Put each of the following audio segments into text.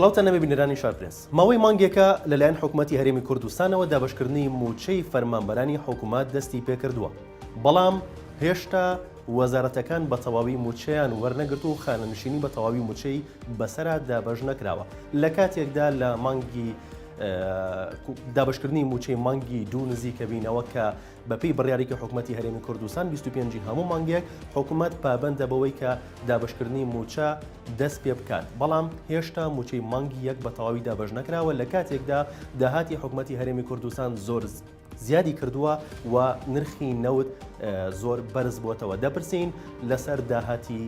سڵاوتان لەبێ بینەرانی شارپرێس. ماوەی مانگێکە لەلایەن حکومەتی هەرێمی کوردستانەوە دابەشکردنی مووچەی فەرمانبەرانی حکومەت دەستی پێکردووە، بەڵام هێشتا وەزارەتەکان بە تەواوی مووچەیان وەرنەگرت و خانەنشینی بە تەواوی مووچەی بەسەرا دابەش نەکراوە لە کاتێکدا لە مانگی دابەشکردنی مووچەی مانگی دوو نزیکەبینەوە کە بەپێی بڕیارێکی حکومەتی هەرێمی کوردستان 25 ی هەموو مانگێک حکومەت پابەندە بەوەی کە دابەشکردنی مووچە دەست پێ بکات، بەڵام هێشتا مووچەی مانگی یەک بە تەواوی دابەش نەکراوە لە کاتێکدا داهاتی حکومەتی هەرێمی کوردستان زۆر زیادی کردووە و نرخی نەوت زۆر بەرز بووەتەوە. دەپرسین لەسەر داهاتی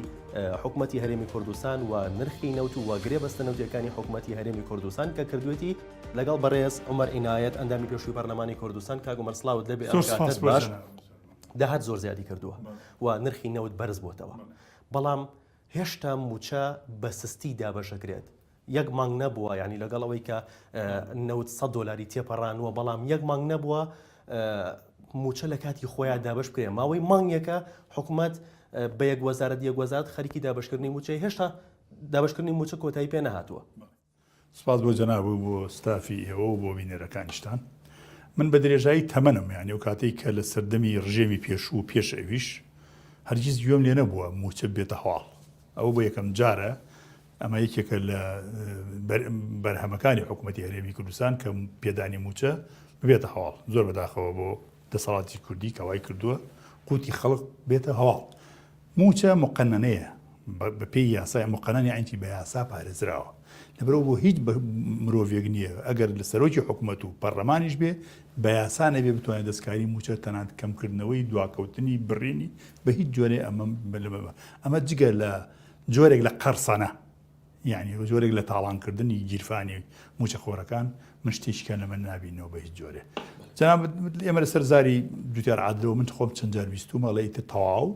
حکومەتی هەرێمی کوردستان و نرخی نەوت و گرێبەستە نەوتیەکانی حکومەتی هەرێمی کوردستان کە کردوێتی لەگەڵ بەڕێز عومەر عینایەت ئەندامی پێشووی پەرلەمانی کوردستان. کاک عومەر سڵاوت لێبێ، ئەم زۆر سپاس کاتەت بۆ باش. جەنابت. داهات زۆر زیادی کردووە و نرخی نەوت بەرز بۆتەوە، بەڵام هێشتا مووچە بە سستی دابەشەکرێت. یەک مانگ نەبووە، یعنی لەگەڵ ئەوەی کە نەوت 100 دۆلاری تێپەڕانووە، بەڵام یەک مانگ نەبووە مووچە لە کاتی خۆیان دابەش بکرێت. ماوەی مانگێکە حکومەت بە یەک وەزارەت یەک وەزارەت خەریکی دابەشکردنی مووچەی، هێشتا دابەشکردنی مووچە کۆتایی پێ نەهاتووە. سپاس بۆ جەناب و بۆ ستافی ئێوە و بۆ بینەرەکانیشتان. من بە درێژایی تەمەنم یانی ئەو کاتەی کە لە سەردەمی ڕژێمی پێشوو و پێش ئەویش هەرگیز گوێم لێ نەبووە مووچە بێتە هەواڵ. ئەوە بۆ یەکەم جارە ئەمە یەکێکە لە بەرهەمەکانی حکوومەتی هەرێمی کوردستان کە پێدانی مووچە ببێتە هەواڵ. زۆر بەداخەوە بۆ دەسەڵاتی کوردی کە وای کردووە قوتی خەڵک بێتە هەواڵ. مووچە مقەنەنەیە بە پێی یاسای مقەنەن یانی چی بە یاسا پارێزراوە لەبەرئەوە بۆ هیچ مرۆڤێک نییە ئەگەر لە سەرۆکی حکوومەت و پەرلەمانیش بێ بە یاسا نەبێ بتوانێت دەستکاری مووچە تەنانەت کەمکردنەوەی دواکەوتنی بڕینی بە هیچ جۆرێ ئەمە ئەمە جگە لە جۆرێک لە قەرسەنە یانی جۆرێک لە تاڵانکردنی گیرفانی مووچەخۆرەکان، من شتێکی کە لەمە نابینەوە بە هیچ جۆرێ. جەناب ئێمە لەسەر زاری جوتیار عادلەوە من خۆم چەند جار بیستومە ئەڵێ ئیتر تەواو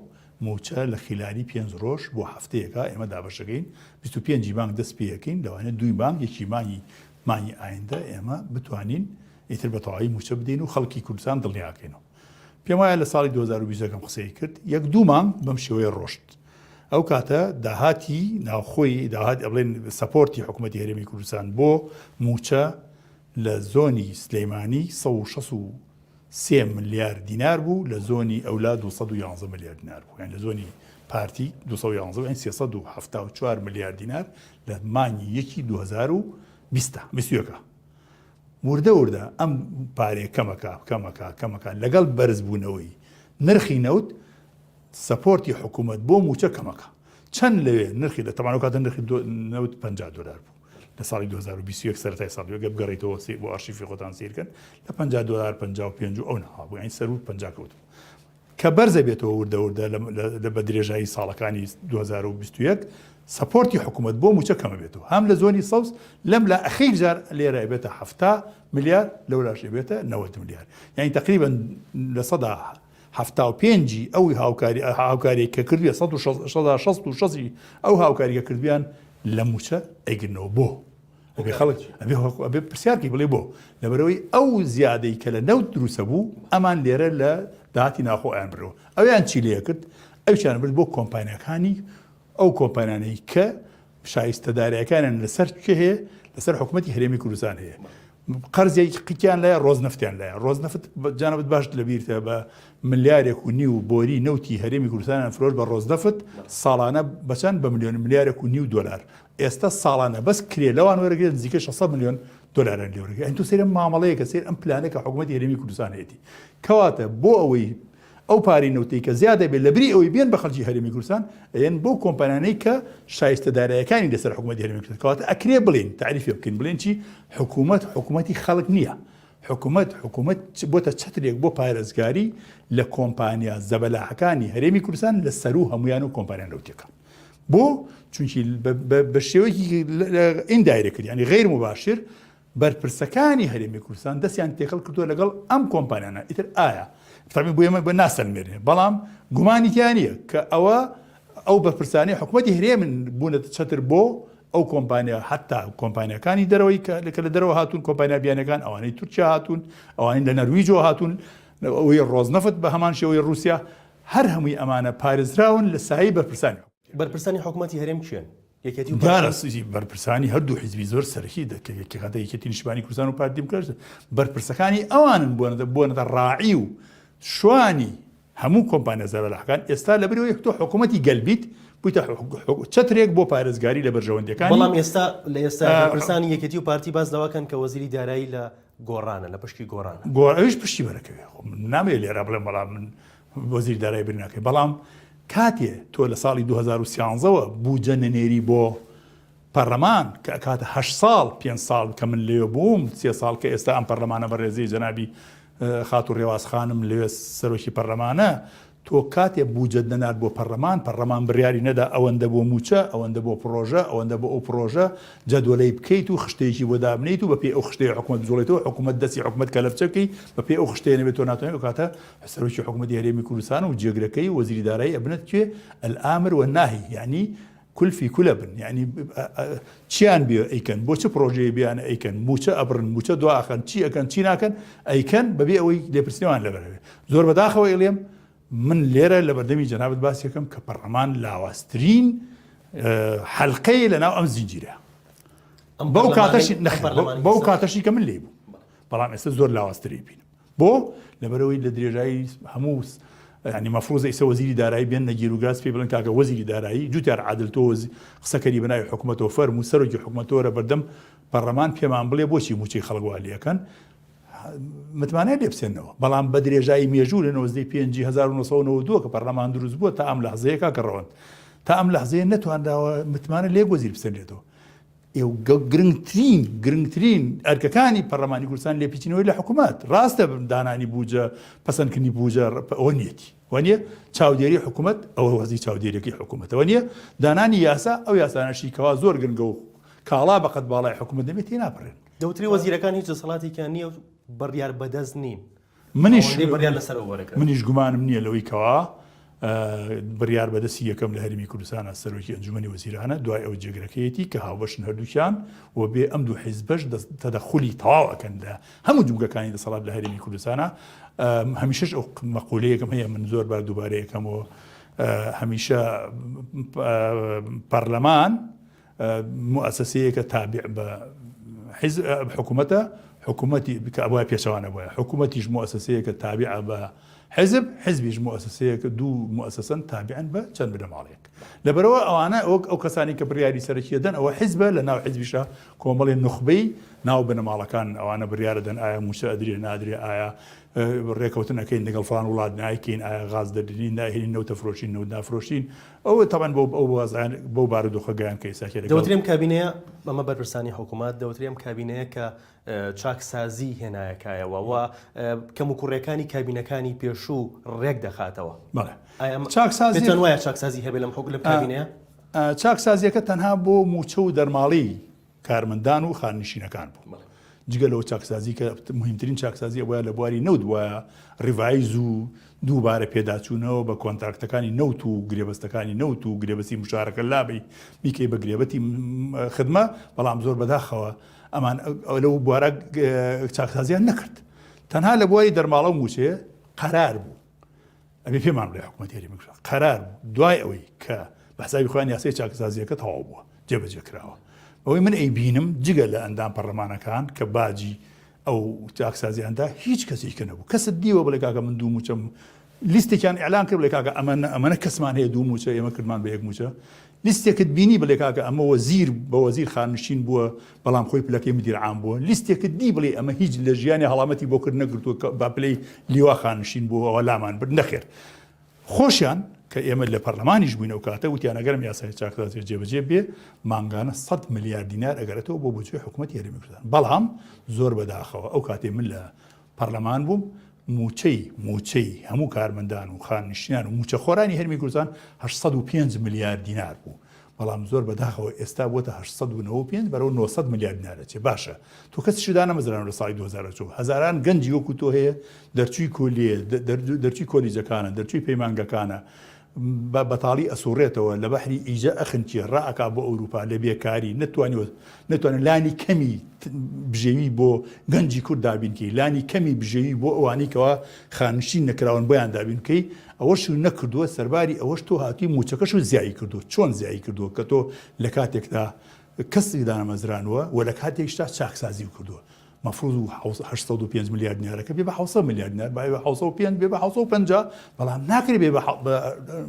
مووچە لە خیلالی پێنج ڕۆژ بۆ هەفتەیەکە ئێمە دابەشەکەین 25 ی مانگ دەست پێیەکەین لەوانەیە دووی مانگ یەکی مانگی مانگی ئایندە ئێمە بتوانین ئیتر بە تەواوی مووچە بدەین و خەڵکی کوردستان دڵنیاکەینەوە. پێم وایە لە ساڵی 2020 یەکەم قسەی کرد یەک دوو مانگ بەم شێوەیە ڕۆشت ئەو کاتە داهاتی ناوخۆی داهات ئەڵێن support ی حکوومەتی هەرێمی کوردستان بۆ موچە لە زۆنی سلەیمانی 163 ملیار دینار بوو لە زۆنی ئەولا 211 ملیار دینار بوو یان لە زۆنی پارتی 211 یان 374 ملیار دینار لە مانگی یەکی 2020 21 وردە وردە ئەم پارەیە کەمەکا کەمەکا کەمەکا لەگەڵ بەرزبوونەوەی نرخی نەوت support ی حکوومەت بۆ مووچە کەمەکا چەند لەوێ نرخی لە تەمان کاتە نرخی نەوت 50 دلار بوو لە ساڵی 2021 سەرەتای ساڵی گە بگەڕیتەوە بۆ ئەرشیفی خۆتان سیرکەن لە 50 دلار 55 و ئەو ناوا بوو یانی سەروو 50 کەوت بوو کە بەرزە بێتەوە وردە وردە لە بە درێژایی ساڵەکانی 2021 support ی حکوومەت بۆ مووچە کەمە بێتەوە هەم لە زۆنی سەوز لەم لا ئەخیر جار لێرە بێتە 70 ملیار لەولاش بێتە 90 ملیار یعنی تقریبا لە سەدا 75 ئەو هاوکاری هاوکاری کە کردووە 166 ئەو هاوکاری کە کردویان لە مووچە ئەیگرنەوە بۆ ئەبێ خەڵک ئەبێ ئەبێ پرسیارکەی بڵێ بۆ لەبەرەوەی ئەو زیادەی کە لە نەوت دروستە بوو ئەمان لێرە لە داهاتی ناخۆ ئەیان برەوە ئەویان چی لێ کرد ئەویان برد بۆ کۆمپانیاکانی ئەو کۆمپانیانەی کە شایستەداریەکانیان لەسەر کێ هەیە لەسەر حکوومەتی هەرێمی کوردستان هەیە قەرزێکی قیتیان لایە ڕۆزنەفتیان لایە ڕۆزنەفت جانبت باش لەبیرتە بە ملیارێک و نیو بۆری نەوتی هەرێمی کوردستانیان فرۆشت بە ڕۆزنەفت ساڵانە بەچەند بە ملیۆن ملیارێک و نیو دۆلار ئێستا ساڵانە بەس کرێ لەوان وەرەگرێت نزیکەی 600 ملیۆن دۆلاریان لێ وەرەگرێت. ئەی تۆ سەیر ئەم مامەڵەیە کە سەیر ئەم پلانە کە حکوومەتی هەرێمی کوردستان هەیەتی. کەواتە بۆ ئەوەی ئەو پارەی نەوتەی کە زیاد دەبێت لەبری ئەوەی بێن بە خەڵکی هەرێمی کوردستان ئەیەن بۆ کۆمپانیانەی کە شایستە دارایەکانی لەسەر حکوومەتی هەرێمی کوردستان. کەواتە ئەکرێ بڵێین تاریفێ بکەین بڵێن چی حکوومەت حکوومەتی خەڵک نییە. حکوومەت حکوومەت بۆتە چەترێک بۆ پارێزگاری لە کۆمپانیا زەبەلاحەکانی هەرێمی کوردستان لە سەروو هەمویان و کۆمپانیا نەوتیەکان. بۆ؟ چونکی بە شێوەیەکی indirect یانی غیر مباشر بەرپرسەکانی هەرێمی کوردستان دەستیان تێکەڵ کردووە لەگەڵ ئەم کۆمپانیانە ئیتر ئایا فەرمی بۆ ئێمە بە ناسەلمێنێ بەڵام گومانی تیا نییە کە ئەوە ئەو بەرپرسانی حکوومەتی هەرێمن بوونەتە چەتر بۆ ئەو کۆمپانیا حتا کۆمپانیەکانی دەرەوەی کە لە دەرەوە هاتوون کۆمپانیا بیانەکان ئەوانەی تورکیا هاتوون ئەوانەی لە نەرویجەوە هاتوون ئەوەی ڕۆزنەفت بە هەمان شێوەی رووسیا هەر هەمووی ئەمانە پارێزراون لە سایەی بەرپرسانی حکومەت. بەرپرسانی حکومەتی هەرێم کێن؟ یەکێتی و دیارە بەرپرسانی هەردوو حیزبی زۆر سەرەکی کاتە یەکێتی نیشتمانی کوردستان و پارتی دیموکرات بەرپرسەکانی ئەوانن بوونەتە بوونەتە ڕاعی و شوانی هەموو کۆمپانیا زەبەلاحەکان ئێستا لەبەرەوەی تۆ حکوومەتی گەل بیت بوویتە چەترێک بۆ پارێزگاری لە بەرژەوەندیەکانی بەڵام ئێستا لە ئێستا بەرپرسانی یەکێتی و پارتی باس لەوەکەن کە وەزیری دارایی لە گۆڕانە لە پشکی گۆڕانە گۆ ئەویش پشتی بەرەکەوێ خۆ من نامەوێ لێرە بڵێم بەڵام من وەزیری دارایی بیر ناکەی بەڵام کاتێ تۆ لە ساڵی 2013 وە بوجە نەنێری بۆ پەرلەمان کە ئەکاتە هەشت ساڵ پێنج ساڵ کە من لەوێ بووم سێ ساڵ کە ئێستا ئەم پەرلەمانە بەڕێزەی جەنابی خاتوو ڕێواز خانم لەوێ سەرۆکی پەرلەمانە تۆ کاتێ بوجەت نەنارد بۆ پەرلەمان، پەرلەمان بڕیاری نەدا ئەوەندە بۆ مووچە، ئەوەندە بۆ پڕۆژە، ئەوەندە بۆ ئەو پڕۆژە، جەدوەلەی بکەیت و خشتەیەکی بۆ دابنێیت و بەپێی ئەو خشتەیە حکومەت بجوڵێتەوە، حکومەت دەستی حکومەت کەلەپچە بکەی، بەپێی ئەو خشتەیە نەبێت تۆ ناتوانیت، ئەو کاتە سەرۆکی حکومەتی هەرێمی کوردستان و جێگرەکەی و وەزیری دارایی ئەبنە کوێ؟ الآمر والناهی، یەعنی کل فی کل ئەبن، یەعنی چیان بێ ئەیکەن، بۆ چ پڕۆژەیە بیانە ئەیکەن، مووچە ئەبڕن، مووچە دوا ئەخەن، چی ئەکەن چی ناکەن ئەیکەن بەبێ ئەوەی لێپرسینەوەیان لەبەر هەبێ. زۆر بەداخەوە ئەیڵێم من لێرە لەبەردەمی جەنابت باسی ئەکەم کە پەڕلەمان لاوازترین حەلقەیە لەناو ئەم زنجیرە. بەو کاتەشی نەخێر بەو کاتەشی کە من لێی بووم، بەڵام ئێستا زۆر لاوازتری بینم. بۆ؟ لەبەرئەوەی لە درێژایی هەموو یانی مەفروزە ئیسە وەزیری دارایی بێننە گیروگاز پێی بڵێن کاکە وەزیری دارایی جوتیار عادل تۆ قسەکەری بەناوی حکومەتەوە فەرموو سەرۆکی حکومەت وەرە بەردەم پەڕلەمان پێمان بڵێ بۆچی مووچەی خەڵک وا لێکەن متمانەیان لێ بسێنەوە بەڵام بە درێژایی مێژوو لە 19 پێنجی 1992 کە پەرلەمان دروست بووە تا ئەم لەحزەیە کاکە ڕەوەند تا ئەم لەحزەیە نەتوانراوە متمانە لێک وەزیر بسێنرێتەوە گرنگترین گرنگترین ئەرکەکانی پەرلەمانی کوردستان لێپیچینەوەی لە حکوومەت ڕاستە دانانی بوجە پەسەندکردنی بوجە ئەوە نیەتی وانە چاودێری حکوومەت ئەوە وەزی چاودێریەکەی حکوومەتەوە نییە دانانی یاسا ئەو یاسانەشی کەوا زۆر گرنگە و کاڵا بەقەت باڵای حکوومەت دەبێت تێناپەڕێن. دەوترێ وەزیرەکان هیچ دەسەڵاتێکیان نییە و بڕیار بەدەست نین. منیش منیش گومانم نییە لەوەی کەوا بڕیار بەدەستی یەکەم لە هەرمی کوردستانە سەرۆکی ئەنجومەنی وەزیرانە دوای ئەو جێگرەکەیەتی کە هاوبەشن هەردووکیان و بێ ئەم دوو حیزبەش تەدەخولی تەواو ئەکەن لە هەموو جومگەکانی دەسەڵات لە هەرێمی کوردستانە هەمیشەش ئەو مەقولەیەکم هەیە من زۆر بار دووبارەیەکەمەوە هەمیشە پەرلەمان موئەسەسەیەکە تابع بە حیزب حکوومەتە حکوومەتی کە ئەبوایە پێچەوانە بوایە حکوومەتیش موئەسەسەیەکە تابعە بە حیزب حیزبیش موئەسەسەیەکە دوو موئەسەسەن تابعن بە چەند بنەماڵەیەک لەبەرەوە ئەوانە وەک ئەو کەسانی کە بڕیاری سەرەکی دەن ئەوە حیزبە لە ناو حیزبیشە کۆمەڵی نوخبەی ناو بنەماڵەکان ئەوانە بڕیارە دەن ئایا مووچە ئەدرێ نادرێ ئایا ڕێکەوتن ئەکەین لەگەڵ فڵان وڵات نایکەین ئایا غاز دەدرین ناهێنین نەوتە فرۆشین نەوت نافرۆشین ئەوە تەبعەن بۆ ئەو وەزعە بەو بارودۆخە گەیان کە ئێستا کێ لەگەڵ. دەوترێ ئەم کابینەیە، ئەمە بەرپرسانی حکوومەت، دەوترێ ئەم کابینەیە کە چاکسازی هێنایە کایەوە و کەموکوڕییەکانی کابینەکانی پێشوو ڕێک دەخاتەوە. بەڵێ. ئایا ئەم چاکسازی پێتان وایە چاکسازی هەبێ لەم حکوو لەم کابینەیە؟ چاکسازییەکە تەنها بۆ مووچە و دەرماڵەی کارمەندان و خانەنشینەکان بوو. جگە لەوە چاکسازی کە مهمترین چاکسازی ئەوەیە لە بواری نەوت وایە revise و دووبارە پێداچوونەوە بە کۆنتراکتەکانی نەوت و گرێبەستەکانی نەوت و گرێبەستی مشارەکە لابەی بیکەی بە گرێبەتی خدمە بەڵام زۆر بەداخەوە ئەمان لەو بوارە چاکسازیان نەکرد تەنها لە بواری دەرماڵە و مووچەیە قەرار بوو ئەبێ پێمان بڵێ حکوومەتی هەرێمی کوردستان قەرار بوو دوای ئەوەی کە بە حسابی خۆیان یاسای چاکسازیەکە تەواو بووە جێبەجێ کراوە ئەوەی من ئەیبینم جگە لە ئەندام پەرلەمانەکان کە باجی ئەو چاکسازیاندا هیچ کەسێک کە نەبوو کەست دیوە بڵێ کاکە من دوو موچەم لیستێکیان ئیعلان کرد بڵێ کاکە ئەمە ئەمەنە کەسمان هەیە دوو موچە ئێمە کردمان بە یەک موچە لیستێکت بینی بڵێ کاکە ئەمە وەزیر بە وەزیر خانشین بووە بەڵام خۆی پلەکەی مدیر عام بووە لیستێکت دی بڵێ ئەمە هیچ لە ژیانی هەڵامەتی بۆ کرد نەگرتووە کە با پلەی لیوا خانشین بووە ئەوە لامان برد نەخێر خۆشیان کە ئێمە لە پەرلەمانیش بووین ئەو کاتە وتیان ئەگەر ئەم یاسای چاکسازیە جێبەجێ بێ مانگانە 100 ملیار دینار ئەگەرێتەوە بۆ بودجەی حکوومەتی هەرێمی کوردستان بەڵام زۆر بەداخەوە ئەو کاتێ من لە پەرلەمان بووم مووچەی مووچەی هەموو کارمەندان و خاننشینان و مووچەخۆرانی هەرێمی کوردستان 805 ملیار دینار بوو بەڵام زۆر بەداخەوە ئێستا بۆتە 895 بەرەو 900 ملیار دینار دەچێت باشە تۆ کەسیشی دانەمەزرانەوە لە ساڵی 2004 هەزاران گەنجی وەکو تۆ هەیە دەرچووی کۆلیە دەرچووی کۆلیجەکانە دەرچووی پەیمانگەکانە. بە بەتاڵی ئەسوڕێتەوە لە بەحری ئیجە ئەخنکێ ڕائەکا بۆ ئەوروپا لە بێکاری نەتوانیوە نەتوانێت لانی کەمی بژێوی بۆ گەنجی کورد دابین کەی لانی کەمی بژێوی بۆ ئەوانەی کەوا خانشین نەکراون بۆیان دابین بکەی ئەوەش نەکردووە سەرباری ئەوەش تۆ هاتووی موچەکەش و زیایی کردووە چۆن زیایی کردووە کە تۆ لە کاتێکدا کەسێک دانەمەزرانوە و لە کاتێکشتا چاکسازی کردووە مەفروز و 805 ملیار دینارەکە بێ بە 700 ملیار دینار با بە 705 بێ بە 750 بەڵام ناکرێ بێ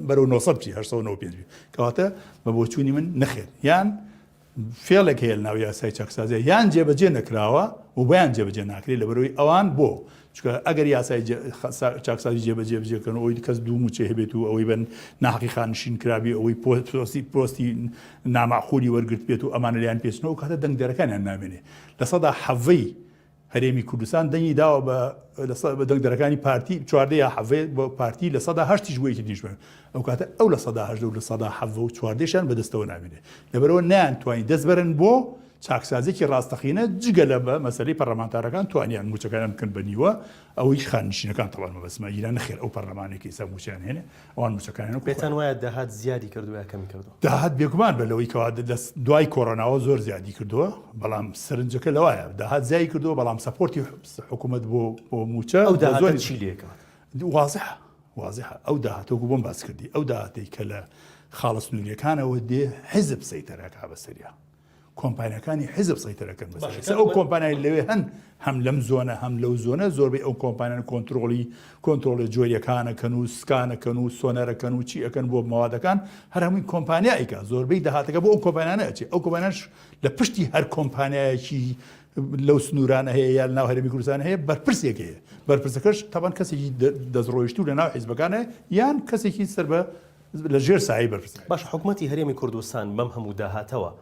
بەرەو 900 بچی 895 بێ کەواتە بە بۆچوونی من نەخێر یان فێڵێک هەیە لەناو یاسای چاکسازیە یان جێبەجێ نەکراوە و بۆیان جێبەجێ ناکرێت لەبەرەوەی ئەوان بۆ چونکە ئەگەر یاسای چاکسازی جێبەجێ بجێکەن ئەوەی کەس دوو موچەی هەبێت و ئەوەی بن ناحقی خانشین کرابی ئەوەی پۆستی پۆستی نامعقولی وەرگرت بێت و ئەمانە لیان پێچنەوە کاتە دەنگدەرەکانیان نامێنێ لە سەدا حەڤەی هەرێمی کوردستان دەنگی داوە بە بە دەنگدەرەکانی پارتی 14 یا حەڤەی بۆ پارتی 8%یش بۆ یەکێتی نیشتمانی ئەو کاتە ئەو 8% و 7% و 14یشیان بەدەستەوە نامێنێ لەبەرەوە نەیانتوانی دەست بەرن بۆ چاکسازیەکی ڕاستەقینە جگە لە بە مەسەلەی پەرلەمانتارەکان توانیان موچەکانیان بکەن بە نیوە ئەوەی خاننشینەکان تەبعەن مەبەستمە ئیران نەخێر ئەو پەرلەمانەی کە ئیستا موچەیان هێنێ ئەوان موچەکانیان وەکو پێتان وایە داهات زیادی کردووە یا کەمی کردووە؟ داهات بێگومان بە لەوەی کەوا لە دوای کۆرۆناوە زۆر زیادی کردووە بەڵام سەرنجەکە لەوایە داهات زیادی کردووە بەڵام support ی حکوومەت بۆ بۆ موچە ئەو داهاتە زۆری چی لێکەوت؟ وازحە وازحە ئەو داهاتە وەکو بۆم باس کردی ئەو داهاتەی کە لە خاڵە سنووریەکانەوە دێ حیزب سەیتەرەکا بەسەریا کۆمپانیاکانی حیزب سەیتەرەکەن بەسەر ئێستا ئەو کۆمپانیای لەوێ هەن هەم لەم زۆنە هەم لەو زۆنە زۆربەی ئەو کۆمپانیان کۆنترۆڵی کۆنترۆڵی جۆریەکانەکەن و سکانەکەن و سۆنەرەکەن و چی ئەکەن بۆ مەوادەکان هەر هەمووی کۆمپانیایکە زۆربەی داهاتەکە بۆ ئەو کۆمپانیانە ئەچێ ئەو کۆمپانیاش لە پشتی هەر کۆمپانیایەکی لەو سنوورانە هەیە یا ناو هەرێمی کوردستان هەیە بەرپرسێک هەیە بەرپرسەکەش تەبەن کەسێکی دەستڕۆیشتوو لە ناو حیزبەکانە یان کەسێکی سەر بە لە ژێر سایەی بەرپرسەکان. باشە حکومەتی هەرێمی کوردستان بەم هەموو داهاتەوە،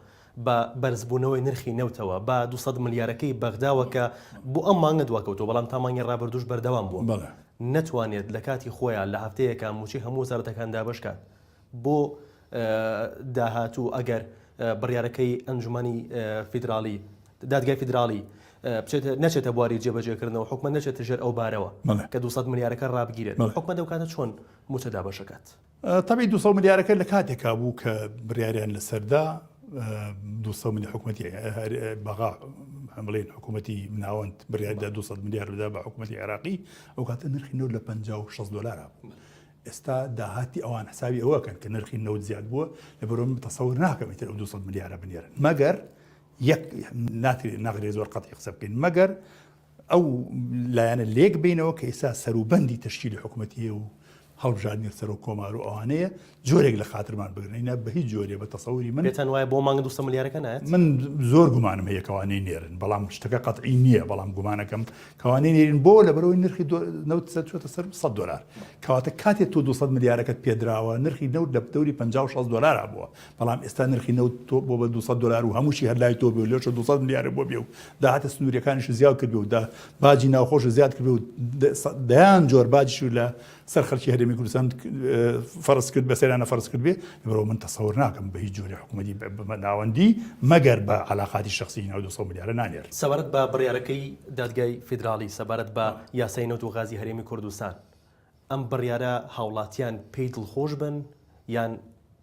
بە بەرزبوونەوەی نرخی نەوتەوە، بە 200 ملیارەکەی بەغداوە کە بۆ ئەم مانگە دواکەوتووە بەڵام تا مانگی ڕابردووش بەردەوام بووە، نەتوانێت لە کاتی خۆیا لە هەفتەیەکا مووچەی هەموو وەزارەتەکان دابەش کات بۆ داهاتوو ئەگەر بڕیارەکەی ئەنجومەنی فیدراڵی دادگای فیدراڵی بچێتە نەچێتە بواری جێبەجێکردنەوە حکومەت نەچێتە ژێر ئەو بارەوە کە 200 ملیارەکە ڕابگیرێت حکومەت ئەو کاتە چۆن مووچە دابەشەکات. تەبعی 200 ملیارەکە لە کاتێکا بوو کە بڕیاریان لەسەردا 200 ملیار حکوومەتی بەغا بڵێن حکوومەتی ناوەند بڕیاردا 200 ملیار بدا بە حکوومەتی عێراقی ئەو کاتە نرخی نەوت لە 56 دلار بوو. ئێستا داهاتی ئەوان حسابی ئەوەکەن کە نرخی نەوت زیاد بووە لەبەرەوە من تەسەور ناکەم ئیتر ئەو 200 ملیارە بنێرن مەگەر یەک ناکرێت ناکرێت زۆر قەتعی قسە بکەین مەگەر ئەو لایەنە لێک بینەوە کە ئێستا سەروبەندی تەشکیلی حکوومەتیە و هەڵبژاردنی سەرۆک کۆمار و ئەوانەیە جۆرێک لە خاترمان بگرن ئینا بە هیچ جۆرێ بە تەسەوری من پێتان وایە بۆ مانگ 200 ملیارەکە نایەت؟ من زۆر گومانم هەیە کەوانەی نێرن بەڵام شتەکە قەتعی نییە بەڵام گومانەکەم کەوانەی نێرین بۆ لەبەرەوەی نرخی نەوت سەر چۆتە سەر 100 دلار کەواتە کاتێ تۆ 200 ملیارەکەت پێدراوە نرخی نەوت لە دەوری 50 60 دلار بووە بەڵام ئێستا نرخی نەوت تۆ بۆ بە 200 دلار و هەمووشی هەر لای تۆ بێ و لێشە 200 ملیارە بۆ بێ و داهاتە سنووریەکانیش زیاد کردبێ و باجی ناوخۆش زیاد کردبێ و دەیان جۆر باجیش لە سەر خەڵکی هەرێمی کوردستان فەرز کرد بەسەریانە فەرز کرد بێ لەبەرئەوە من تەسەور ناکەم بە هیچ جۆرێ حکوومەتی ناوەندی مەگەر بە عەلاقاتی شەخسی ناو 200 ملیارە نانێرن. سەبارەت بە بڕیارەکەی دادگای فیدراڵی سەبارەت بە یاسای نەوت و غازی هەرێمی کوردستان، ئەم بڕیارە هاوڵاتیان پێی دڵخۆش بن یان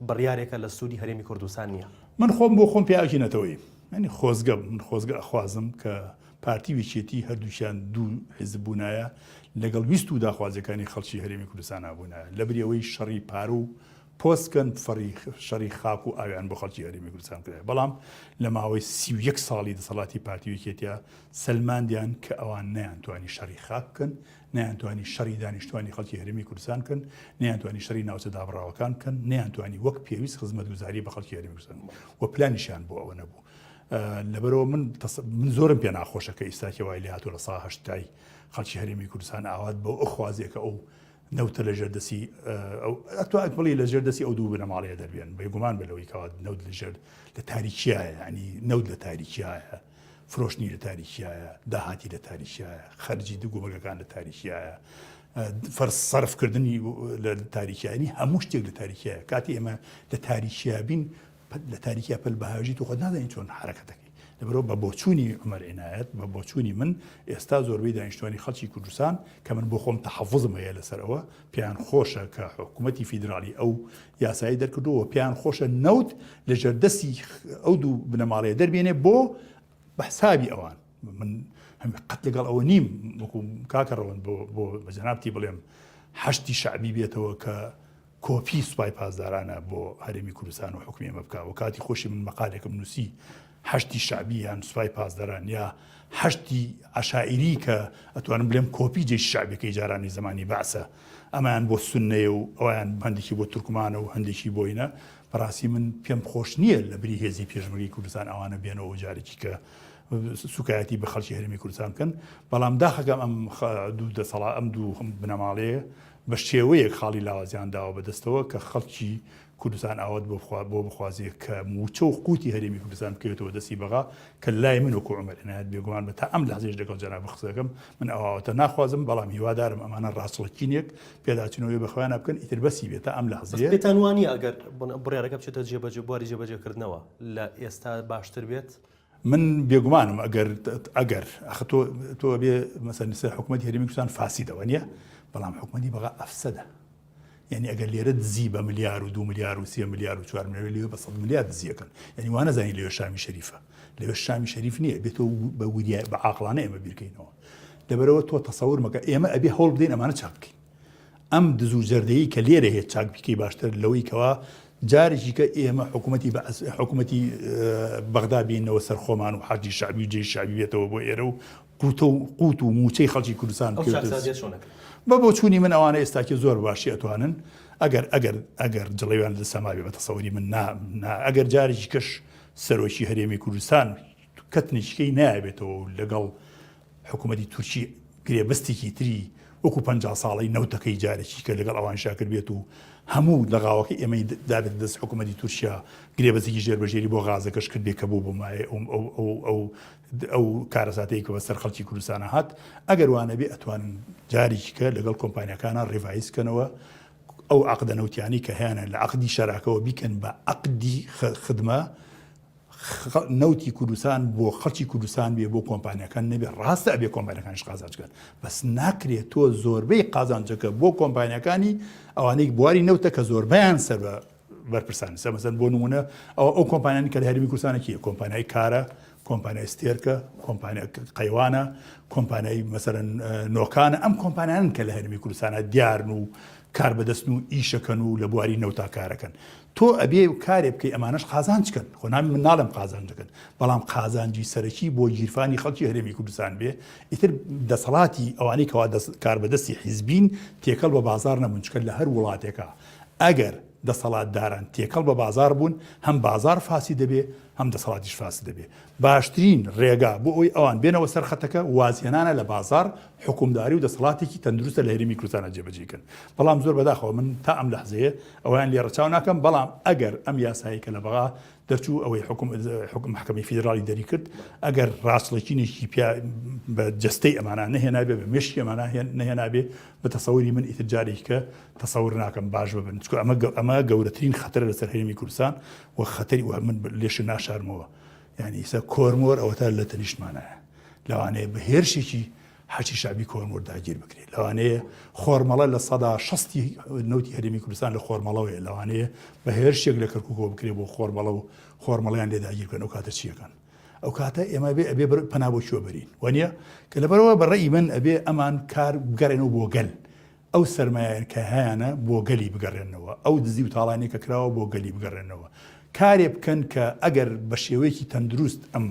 بڕیارێکە لە سوودی هەرێمی کوردستان نییە؟ من خۆم بۆ خۆم پیاوێکی نەتەوەییم یانی خۆزگەم من خۆزگە ئەخوازم کە پارتی و یەکێتی هەردووکیان دوو حیزب بوونایە لەگەڵ ویست و داخوازیەکانی خەڵکی هەرێمی کوردستانا بوونایە لەبری ئەوەی شەڕی پارە و پۆست کەن فەڕی شەڕی خاک و ئاویان بۆ خەڵکی هەرێمی کوردستان کرایە بەڵام لە ماوەی 31 ساڵی دەسەڵاتی پارتی و یەکێتیا سەلماندیان کە ئەوان نەیانتوانی شەڕی خاک بکەن نەیانتوانی شەڕی دانیشتوانی خەڵکی هەرێمی کوردستان بکەن، نەیانتوانی شەڕی ناوچە دابڕاوەکان بکەن، نەیانتوانی وەک پێویست خزمەتگوزاری بە خەڵکی هەرێمی کوردستان بکەن و پلانیشیان بۆ ئەوە نەبوو. لەبەرئەوە من من زۆرم پێ ناخۆشە کە ئیستاکێ وای لێهاتووە لە سا هەشتای خەڵکی هەرێمی کوردستان ئاوات بەو ئەخوازێ کە ئەو نەوتە لە ژێر دەستی ئەو ئەتوانیت بڵێی لە ژێر دەستی ئەو دوو بنەماڵەیە دەربێن بێگومان بە لەوەی کەوا نەوت لە ژێر لە تاریکیایە یانی نەوت لە تاریکیایە فرۆشتنی لە تاریکیایە، داهاتی لە تاریکیایە، خەرجی گومرگەکان لە تاریکیایە، سەرفکردنی لە تاریکیانی هەموو شتێک لە تاریکیایە. کاتی ئێمە لە تاریکیا بین، لە تاریکیا پەل بەهاژیت و خۆت نازانی چۆن حرەکەت دەکەی. لەبەرئەوە بە بۆچوونی عومەر عینایەت، بە بۆچوونی من ئێستا زۆربەی دانیشتوانی خەڵکی کوردستان کە من بۆ خۆم تەحەفوزم هەیە لەسەر ئەوە، پێیان خۆشە کە حکوومەتی فیدراڵی ئەو یاسایەی دەرکردووە و پێیان خۆشە نەوت لە ژێردەستی ئەو دوو بنەماڵەیە دەربێنێ بۆ بە حسابی ئەوان. من قەت لەگەڵ ئەوە نیم وەکو کاکە ڕەوەند بۆ بۆ بە جەنابتی بڵێم حەشدی شەعبی بێتەوە کە کۆپی سوپای پاسدارانە بۆ هەرێمی کوردستان و حوکمی ئێمە بکا و کاتی خۆشی من مەقالێکم نووسی حەشدی شەعبی یان سوپای پاسداران یا حەشدی عەشائیری کە ئەتوانم بلێم کۆپی جەیش شەعبیەکەی جارانی زەمانی بەعسە ئەمەیان بۆ سوننەیە و ئەویان هەندێکی بۆ تورکمانە و هەندێکی بۆینە بەڕاستی من پێم خۆش نییە لە بری هێزی پێشمەرگەی کوردستان ئەوانە بێنەوە و جارێکی کە سوکایەتی بە خەڵکی هەرێمی کوردستان بکەن بەڵام داخەکەم ئەم دوو دەسەڵا ئەم دوو بنەماڵەیە بە شێوەیەک خاڵی لاوازیان داوە بە دەستەوە کە خەڵکی کوردستان ئاوات بۆ بۆ بخوازێ کە مووچە و قوتی هەرێمی کوردستان بکەوێتەوە دەستی بەغا کە لای من وەکو عومەر عنایەت بێگومان بە تا ئەم لەحزەیش لەگەڵ جەنابت قسە دەکەم من ئەو ئاواتە ناخوازم بەڵام هیوادارم ئەمانە ڕاچڵەکینێک پێداچوونەوەی بە خۆیانا بکەن ئیتر بەسی بێ تا ئەم بەس لەحزەیە. پێتان وا نییە ئەگەر بڕیارەکە بچێتە جێبەجێ بواری جێبەجێکردنەوە لە ئێستا باشتر بێت؟ من بێگومانم ئەگەر ئەگەر ئەخ تۆ تۆ بێ مەسەن سەر حکوومەتی هەرێمی کوردستان فاسیدە وەنیە بەڵام حکوومەتی بەغا ئەفسەدە یعنی ئەگەر لێرە دزی بە ملیار و دو ملیار و سێ ملیار و چوار ملیار لێ بە سەد ملیار دزیەکەن یعنی وانە زانی لەوێ شامی شەریفە لەوێ شامی شەریف نییە بێتەوە بە وریا بە عاقڵانە ئێمە بیرکەینەوە لەبەرەوە تۆ تەسەور مەکە ئێمە ئەبێ هەوڵ بدەین ئەمانە چاک بکەین ئەم دز و جەردەیەی کە لێرە هەیە چاک بیکەی باشتر لەوەی کەوا جارێکی کە ئێمە حکوومەتی بەعس حکوومەتی بەغدا بینەوە سەر خۆمان و حەشدی شەعبی و جەیشی شەعبی بێتەوە بۆ ئێرە و قوتە و قوت و مووچەی خەڵکی کوردستان ئەو بکەوێتە چاکسازیە چۆن ئەکرێت؟ بە بۆچوونی من ئەوانە ئێستاکێ زۆر باشی ئەتوانن ئەگەر ئەگەر ئەگەر جڵەویان لە دەستا مابێ بە تەسەوری من نا نا ئەگەر جارێکی کەش سەرۆکی هەرێمی کوردستان کەتنێکی کەی نایەبێتەوە و لەگەڵ حکوومەتی تورکی گرێبەستێکی تری وەکو 50 ساڵەی نەوتەکەی جارێکی کە لەگەڵ ئەوانیشا کردبێت و هەموو لەغاوەکەی ئێمەی دابێتە دەست حکوومەتی تورکیا گرێبەستێکی ژێربەژێری بۆ غازەکەش کردبێت کە بوو بۆ مایەی ئەو ئەو ئەو ئەو ئەو کارەساتەی کە بەسەر خەڵکی کوردستانە هات ئەگەر وانەبێ ئەتوانن جارێکی کە لەگەڵ کۆمپانیاکانە revise کەنەوە ئەو عەقدە نەوتیانەی کە هەیانە لە عەقدی شەراکەوە بیکەن بە عەقدی خدمە نەوتی کوردستان بۆ خەڵکی کوردستان بێ بۆ کۆمپانیاکان نەبێ ڕاستە ئەبێ کۆمپانیاکانیش قازانج بکەن بەس ناکرێت تۆ زۆربەی قازانجەکە بۆ کۆمپانیاکانی ئەوانەی بواری نەوتە کە زۆربەیان سەر بە بەرپرسان سە مەسەن بۆ نمونە ئەو ئەو کۆمپانیانی کە لە هەرێمی کوردستانە کیە کۆمپانیای کارە کۆمپانیای ستێرکە کۆمپانیا قەیوانە کۆمپانیای مەسەرەن نۆکانە ئەم کۆمپانیانن کە لە هەرێمی کوردستانە دیارن و کار بەدەستن و ئیشەکەن و لە بواری نەوتا کارەکەن تۆ ئەبێ کارێ بکەی ئەمانەش قازانج کەن خۆ نامی من ناڵێم قازانج دەکەن بەڵام قازانجی سەرەکی بۆ گیرفانی خەڵکی هەرێمی کوردستان بێ ئیتر دەسەڵاتی ئەوانەی کەوا کاربەدەستی حیزبین تێکەڵ بە بازار نەبوون چکە لە هەر وڵاتێکا ئەگەر دەسەڵاتداران تێکەڵ بە بازار بوون هەم بازار فاسی دەبێ هەم دەسەڵاتیش فاسد دەبێ باشترین ڕێگا بۆ ئەوەی ئەوان بێنەوە سەر خەتەکە وازهێنانە لە بازاڕ، حوکمداری و دەسەڵاتێکی تەندروستە لە هەرێمی کوردستانا جێبەجێی کەن. بەڵام زۆر بەداخەوە من تا ئەم لەحزەیە ئەوەیان لێ ڕەچاو ناکەم، بەڵام ئەگەر ئەم یاسایەی کە لە بەغا دەرچوو ئەوەی حوکم حوکم مەحکەمەی فیدراڵی دەریکرد ئەگەر ڕاچڵەکینێکی پیا بە جەستەی ئەمانە نەهێنابێ بە مێشکی ئەمانە نەهێنابێ بە تەسەوری من ئیتر جارێکی کە تەسەور ناکەم باش ببن چونکە ئەمە ئەمە گەورەترین خەتەرە لەسەر هەرێمی کوردستان و خەتەری و من لێشی ناشارمەوە یانی ئیستا کۆرمۆر ئەوەتا لە تەنیشتمانایە لەوانەیە بە هێرشێکی حەشدی شەعبی کۆرمۆر داگیر بکرێت لەوانەیە خۆرمەڵە لە سەدا شەستی نەوتی هەرێمی کوردستان لە خۆرمەڵەوەیە لەوانەیە بە هێرشێک لە کەرکووکەوە بکرێت بۆ خۆرمەڵە و خۆرمەڵیان لێ داگیر بکەن ئەو کاتە چیەکەن ئەو کاتە ئێمە بێ ئەبێ پەنا بۆ کوێ بەرین وانە کە لەبەرەوە بە ڕەئی من ئەبێ ئەمان کار بگەڕێنەوە بۆ گەل ئەو سەرمایەن کە هەیانە بۆ گەلی بگەڕێننەوە، ئەو دزی و تاڵانیە کە کراوە بۆ گەلی بگەڕێننەوە. کارێ بکەن کە ئەگەر بە شێوەیەکی تەندروست ئەم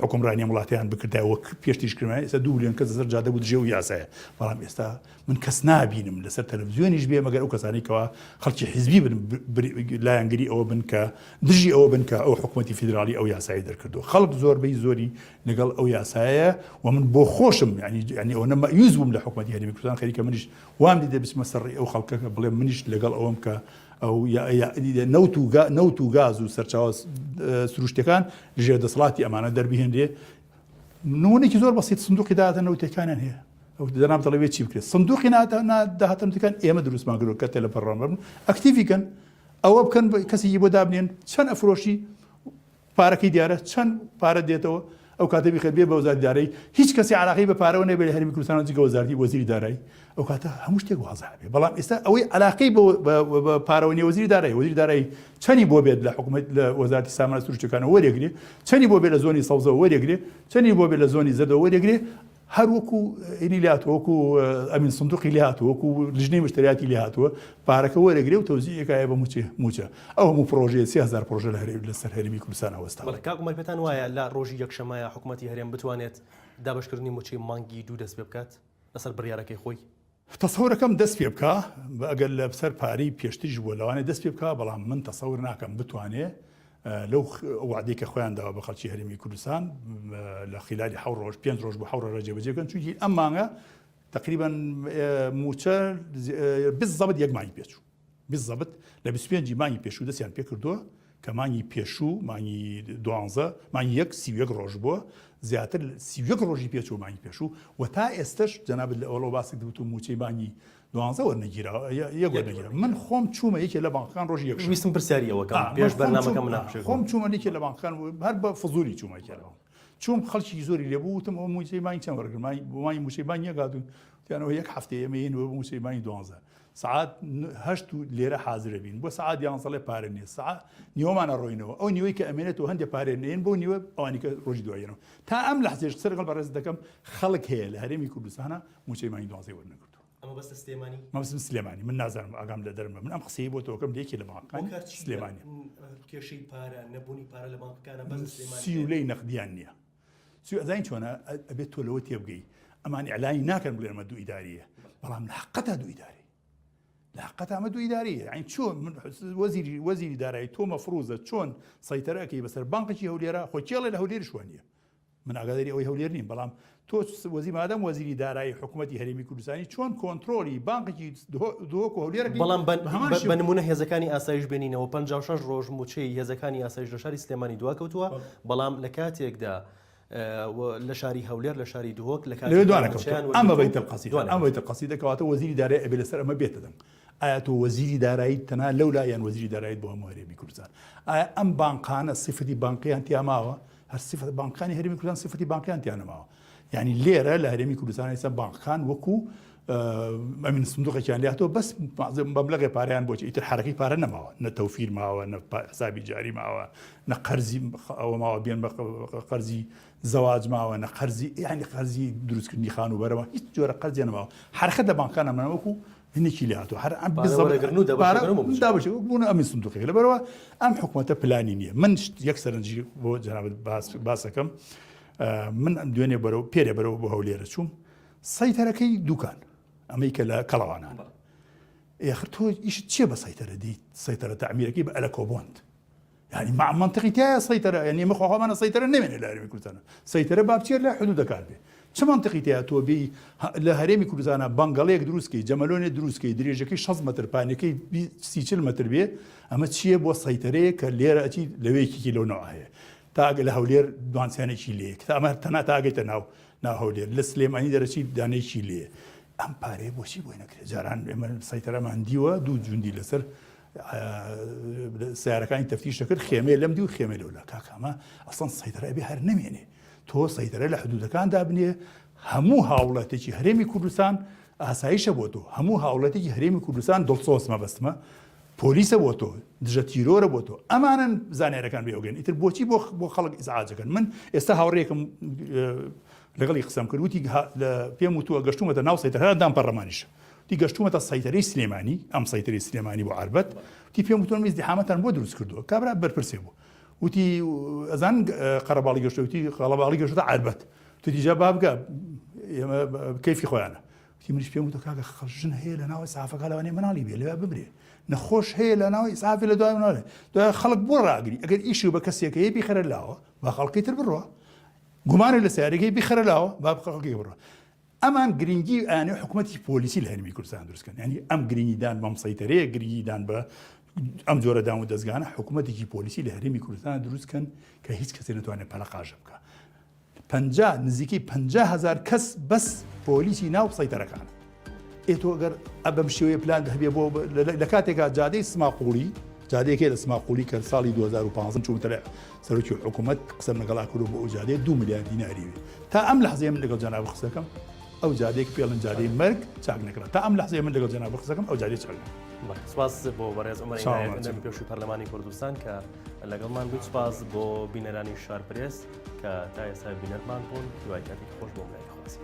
حوکمڕانی ئەم وڵاتەیان بکردایە وەک پێشتریش کردمان، ئێستا دوو ملیۆن کەس لەسەر جادە بوو دژی ئەو یاسایە، بەڵام ئێستا من کەس نابینم لەسەر تەلەفزیۆنیش بێ مەگەر ئەو کەسانەی کەوا خەڵکی حیزبی بن لایەنگری ئەوە بن کە دژی ئەوە بن کە ئەو حکوومەتی فیدراڵی ئەو یاسایی دەرکردو خەڵک زۆربەی زۆری لەگەڵ ئەو یاسایە و من بۆ خۆشم یعنی یعنی ئەوەنە مەئیوس بووم لە حکومەتی هەرێمی کوردستان خەریکە منیش وام دیدە بچمە سەر ڕێی ئەو خەڵکە کە بڵێم منیش لەگەڵ ئەوەم کە ئەو نەوت و نەوت و گاز و سەرچاوە سروشتەکان ژێر دەسەڵاتی ئەمانە دەربهێنرێ نمونێکی زۆر بەسیت سندوقی داهاتە نەوتەکانیان هەیە ئەو جەناب دەڵێ چی بکرێت سندوقی داهاتە نەوتەکان ئێمە دروستمان کردووە کە تێ لە پەرلەمان بن ئەکتیڤی کەن ئەوە بکەن کەسێکی بۆ دابنێن چەند ئەفرۆشی؟ پارەکەی دیارە چەند پارە دێتەوە ئەو کاتە بیخێت بێ بە وەزارەتی دارایی هیچ کەسی علاقەی بە پارەوە نەبێت لە هەرێمی کوردستان جگە وەزارەتی وەزیری دارایی ئەو کاتە هەموو شتێک وازح بێ بەڵام ئێستا ئەوەی علاقەی بە پارەوە نیە وەزیری دارایی وەزیری دارایی چەنی بۆ بێت لە حکومەت لە وەزارەتی سامانە سروشتیەکانەوە وەرێگرێ چەنی بۆ بێت لە زۆنی سەوزەوە وەرێگرێ چەنی بۆ بێت لە زۆنی زەردەوە وەرێگرێ هەر وەکو ئینی لێ هاتووە وەکو ئەمین سندوقی لێ هاتووە وەکو لژنەی مشتریاتی لێ هاتووە پارەکە وەرەگرێ و تەوزیعی کایە بە موچە موچە ئەو هەموو پرۆژەیە 3000 پرۆژە لە هەرێم لەسەر هەرێمی کوردستان وەستاوە. بەڵێ کاک عومەر پێتان وایە لە ڕۆژی یەکشەممە حکومەتی هەرێم بتوانێت دابەشکردنی موچەی مانگی دوو دەست پێ بکات لەسەر بڕیارەکەی خۆی؟ تەسەورەکەم دەست پێ بکا ئەگەر لە سەر پارەی پێشتریش بووە لەوانەیە دەست پێ بکا بەڵام من تەسەور ناکەم بتوانێ لەو وعدەی کە خۆیان داوە بە خەڵکی هەرێمی کوردستان لە خلالی حەو ڕۆژ پێنج ڕۆژ بۆ حەو ڕۆژە جێبەجێ بکەن چونکی ئەم مانگە تقریبا موچە بالضبط یەک مانگی پێچوو بالضبط لە 25 مانگی پێشوو دەستیان پێکردووە کە مانگی پێشوو مانگی دوانزە مانگی یەک 31 ڕۆژ بووە زیاتر 31 ڕۆژی پێچوو مانگی پێشوو و تا ئێستش جەنابت لە ئەوڵەوە باست وت و موچەی مانگی دوانزە وەرنەگیراوە یەک وەرنەگیرا من خۆم چوومە یەکێ لە بانقەکان ڕۆژی یەکشەممە ویستم پرسیاری ئەوە کەم پێش بەرنامەکە مناقشەی خۆم چوومە یەکێ لە بانقەکان هەر بە فزولی چوومە یەکێ لە بانق چووم خەڵکی زۆری لێ بوو وتم ئەوە موچەی مانگی چەند وەرگرم مانگی بۆ مانگی موچەی مانگی یەک هاتوون وتیان ئەوە یەک هەفتەیە ئێمە یەین بۆ موچەی مانگی دوانزە سەعات هەشت و لێرە حازرە بین بۆ سەعات یانزەڵێ پارە نییە سەعات نیوەمان ئەڕۆینەوە ئەو نیوەی کە ئەمێنێتەوە هەندێ پارێ نێن بۆ نیوە ئەوانی کە ڕۆژی دوایەنەوە تا ئەم لەحزەیش قسە لەگەڵ بەڕێزت دەکەم خەڵک هەیە لە هەرێمی کوردستانە موچەی مانگی دوانزەی وەرنەگرتووە. ئەمە بەستە سلێمانی؟ مەبەستم سلێمانی من نازانم ئاگام لە دەرمە من ئەم قسەی بۆ تۆکەم لە یەکێ لە بانقەکانی سلێمانی. کێشەی پارە نەبوونی پارە لە بانقەکانە بەس سلێمانی سیولەی نەقدیان نییە. سوی ئەزانی چۆنە ئەبێت تۆ لەوە تێبگەی ئەمان ئیعلانی ناکەن بڵێن ئەمە دوو ئیداریە بەڵام لە حقەتا دوو ئیداری لە حقەتا ئەمە دوو ئیداریە یعنی چۆن من وەزیری وەزیری دارایی تۆ مەفروزە چۆن سەیتەرە ئەکەی بەسەر بانقێکی هەولێرە خۆ کێڵێ لە هەولێریش وانە من ئاگاداری ئەوەی هەولێر نیم بەڵام تۆ وەزی مادەم وەزیری دارایی حکوومەتی هەرێمی کوردستانی چۆن کۆنترۆلی بانقێکی دهۆک و هەولێر بەڵام بە نمونە هێزەکانی ئاسایش بێنینەوە 56 ڕۆژ موچەی هێزەکانی ئاسایش لە شاری سلێمانی دواکەوتووە بەڵام لە کاتێکدا لە شاری هەولێر لە شاری دهۆک لە کاتێکدا موچەیان وەرگرتووە ئەمە بەیت القصید ئەمە بەیت القصید کەواتە وەزیری دارایی ئەبێ لەسەر ئەمە بێتە دەنگ ئایا تۆ وەزیری داراییت تەنها لەولا یان وەزیری داراییت بۆ هەموو هەرێمی کوردستان ئایا ئەم بانقانە سیفەتی بانقیان تیا ماوە هەر سیفەت بانقانی هەرێمی کوردستان سیفەتی بانقیان تیا نەماوە یعنی لێرە لە هەرێمی کوردستان ئێستا بانقەکان وەکو ئەمین سندوقێکیان لێهاتەوە بەس مەبلەغێ پارەیان بۆچی ئیتر حرەکەی پارە نەماوە نە تەوفیر ماوە نە حسابی جاری ماوە نە قەرزی ئەوە ماوە بێن بە قەرزی زەواج ماوە نە قەرزی یعنی قەرزی دروستکردنی خانووبەرەوە هیچ جۆرە قەرزیان نەماوە حرەکە لە بانکانە منە وەکو هینێکی لێ هاتووە هەر ئەم دابەشە بوون ئەمین سندوقێک لەبەرەوە ئەم حکوومەتە پلانی نییە من یەک سەرنجی بۆ جەنابت باسەکەم من ئەم دوێنێ بەرەو پێرێ بەرەوە بۆ هەولێرە چووم سەیتەرەکەی دوکان ئەمەی کە لە کەڵەوانان ئێخر تۆ ئیشت چییە بە سەیتەرە دیت سەیتەرە تەعمیرەکەی بە ئەلەکۆبۆند یعنی مع منطقی تایە سەیتەرە یعنی ئێمە خۆخۆمانە سەیتەرە نەمێنێ لە هەرێمی کوردستانە سەیتەرە با بچێت لە حدودەکان بێ چ منطقی تایە تۆ بێی لە هەرێمی کوردستانە بەنگەڵەیەک دروستکەی جەمەلۆنێ دروستکەی درێژەکەی 60 مەتر پانەکەی 30 مەتر بێ ئەمە چییە بۆ سەیتەرەیە کە لێرە ئەچی لەوەیەکی لەو نەوە هەیە تا لە هەولێر دوانسیانێکی لێ تا ئەمە تەنا تاگەیتە ناو ناو هەولێر لە سلێمانی دەرەچی دانەیەکی لێ ئەم پارەیە بۆچی بۆی نەکرێت جاران ئێمە سەیتەرەمان دیوە دوو جوندی لەسەر سیارەکانی تەفتیش دەکرد خێمەیە لەم دی و خێمە لەولا کاکامە ئەسڵەن سەیتەرە ئەبێ هەر نەمێنێ تۆ سەیتەرە لە حدودەکاندا بنێ هەموو هاوڵاتێکی هەرێمی کوردستان ئاسایشە بۆ تۆ هەموو هاوڵاتێکی هەرێمی کوردستان دڵسۆز مەبەستمە پۆلیسە بۆ تۆ دژە تیرۆرە بۆ تۆ ئەمانن زانیارەکان بێوگەن ئیتر بۆچی بۆ بۆ خەڵک ئیزعاجەکەن من ئێستا هاوڕێکم لەگەڵی قسەم کرد وتی پێم وتووە گەشتومەتە ناو سەیتەرە دام پەرلەمانیش وتی گەشتومەتە سەیتەرەی سلێمانی ئەم سەیتەرەی سلێمانی بۆ عەربەت وتی پێم وتوون ئیزدیحامەتان بۆ دروست کردووە کابرا بەرپرسێ بوو وتی ئەزان قەرەباڵی گەشتووە وتی قەڵەباڵی گەشتووەتە عەربەت وتی جا با بگە ئێمە کەیفی خۆیانە وتی منیش پێم وتووە کاکە خەڵ ژن هەیە لە ناو ئیسعافەکە لەوانەیە مناڵی بێ لەوێ بمرێ نەخۆش هەیە لە ناو ئیسعافی لە دوای مناڵێ دوای خەڵک بۆ ڕاگری ئەگەر ئیشی بە کەسێک هەیە بیخەرە لاوە با خەڵکی تر بڕوا گومانە لە سیارەکەی بیخەرە لاوە با خەڵکی بڕوا ئەمان گرنگی ئەیانەوێ حکومەتی پۆلیسی لە هەرێمی کوردستان دروست کەن یانی ئەم گرنگیدان بەم سەیتەرەیە گرنگیدان بە ئەم جۆرە دام و دەزگانە حکومەتێکی پۆلیسی لە هەرێمی کوردستان دروست کەن کە هیچ کەسێ نتوانێت پەلەقاژە بکە پەنجا نزیکەی 50 هزار کەس بەس پۆلیسی ناو سەیتەرەکان ئێ تۆ ئەگەر بەم شێوەیە پلان هەبێ بۆ لە کاتێکا جادەی سماقوڵی. جادەیەک هەیە لە سماقوڵی کە ساڵی 2015 چوومەتە لای سەرۆکی حکوومەت قسەم لەگەڵا کردو بۆ ئەو جادەیە 2 ملیار دیناری وێ تا ئەم لەحزەیە من لەگەڵ جەناب قسەکەم ئەو جادەیە کە پێڵن جادەی مەرگ چاک نەکرا تا ئەم لەحزەیە من لەگەڵ جەناب قسەکەم ئەو جادەیە چاک نەکرا. سپاس بۆ بەڕێز عومەر عینایەت ئەندامی پێشووی پەرلەمانی کوردستان کە لەگەڵمان بوویت سپاس بۆ بینەرانی شار پرێس کە تا ئێستا بینەرمان بوون هیوای کاتێکی خۆش بۆ ملای خواست.